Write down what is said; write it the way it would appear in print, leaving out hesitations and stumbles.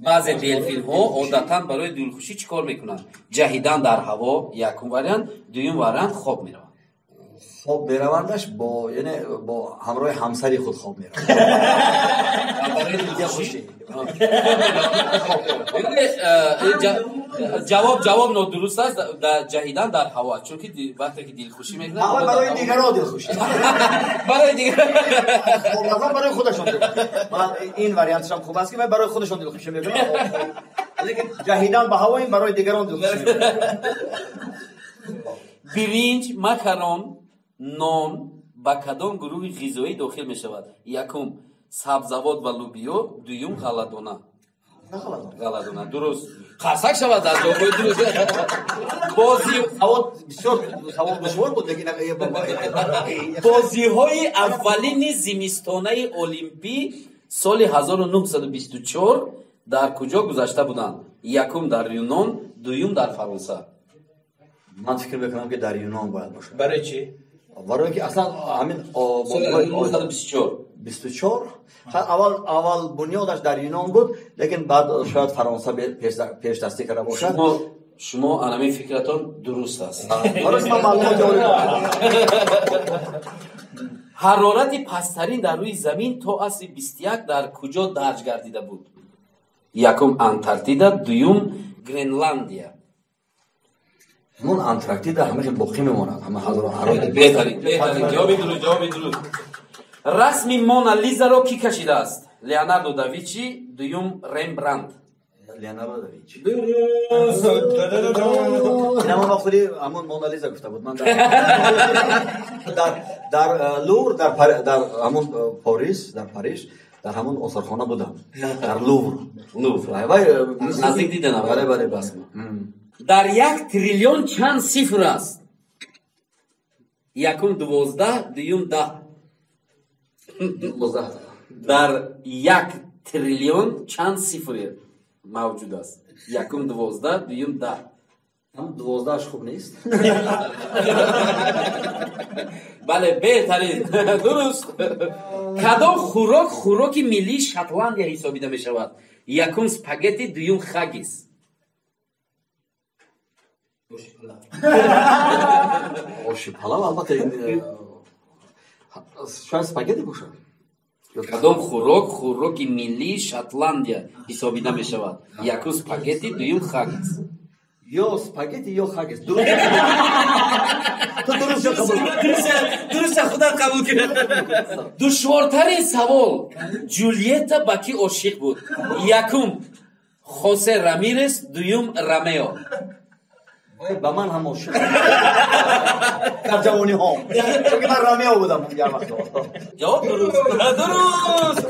Баъзе делфинҳо одатан барои дилхушӣ чӣ кор мекунанд? Ҷаҳидан дар ҳаво якум вариант, дуюм вариант хоб мераванд. Хоб меравандаш бо, яъне бо ҳамроҳи ҳамсари худ хоб мераванд. Барои дилхушӣ. Ҷавоб нодуруст аст. Ҷаҳидан дар ҳаво, чунки вақте ки дилхушӣ мекунанд, аввал барои дигарон дилхушӣ. Барои дигарон. Хоб барои худашон дилхушӣ. Ман ин вариантшам хуб аст ки барои худашон дилхушӣ мекунанд. Лекин ҷаҳидан ба ҳаво ин барои дигарон дилхушӣ мекунанд. Биринҷ, макарон, нон ба кадом гурӯҳи ғизоӣ дохил мешавад? Якум сабзавот ва лубиё, дуюм ғалладона. Ғалладона. Дуруст. Қарсак шавад аз ҷавобҳои дуруст. Бозӣ савол бисёр савол душвор буд, лекин бозиҳои аввалини зимистонаи Олимпӣ соли 1924 дар куҷо гузашта буданд? Якум дар Юнон, дуюм дар Фаронса. Ман фикр мекунам ки дар Юнон бояд бошад. Барои чӣ? Барои ки аслан ҳамин соли 1924 24 аввал бунёдаш дар Юнон буд, лекин баъд шояд Фаронса пешдастӣ карда бошад. Шумо анами фикратон дуруст аст. Барои ман маълумот ҷорӣ. Ҳарорати пасттарин дар рӯи замин то асри 21 дар куҷо дарҷ гардида буд? Якум Антарктида, дуюм Гренландия. Ҳамон Антарктида ҳама хел боқӣ мемонад, ҳама ҳарорат. Беҳтарин, беҳтарин. Ҷавоби дуруст, ҷавоби дуруст. Расми Мона Лизаро кӣ кашидааст? Леонардо да Винчи, дуюм Рембрандт. Леонардо да Винчи. Дуруст. Ин ҳамон вақти ҳамон Мона Лиза гуфта буд. Ман дар Лувр, дар ҳамон Париж, дар Париж, дар ҳамон осорхона будам. Дар Лувр. Лувр. Вай наздик диданам. Бале, бале, бас. Дар 1 триллион чанд сифр аст? Якум 12, дуюм 10. 12. Дар 1 триллион чанд сифр мавҷуд аст? Якум 12, дуюм 10. Ҳам 12-аш хуб нест? Бале, беҳтарин. Дуруст. Кадом хӯрок хӯроки миллии Шотландия ҳисобида мешавад? Якум спагетти, дуюм хаггис. Оши палав албатта шояд спагетти бошад. Кадом хӯрок хӯроки миллии Шотландия ҳисобида мешавад? Якум спагетти, дуюм хаггис. Ё спагетти, ё хаггис. Ту дуруст қабул кун. Дуруст худат қабул кун. Душвортарин савол. Ҷульетта ба кӣ ошиқ буд? Якум Хосе Рамирес, дуюм Ромео. Ба ман ҳам ошиқ. Дар ҷавониҳом. Чунки ман Ромео будам он вақт. Ҷавоб дуруст. Дуруст.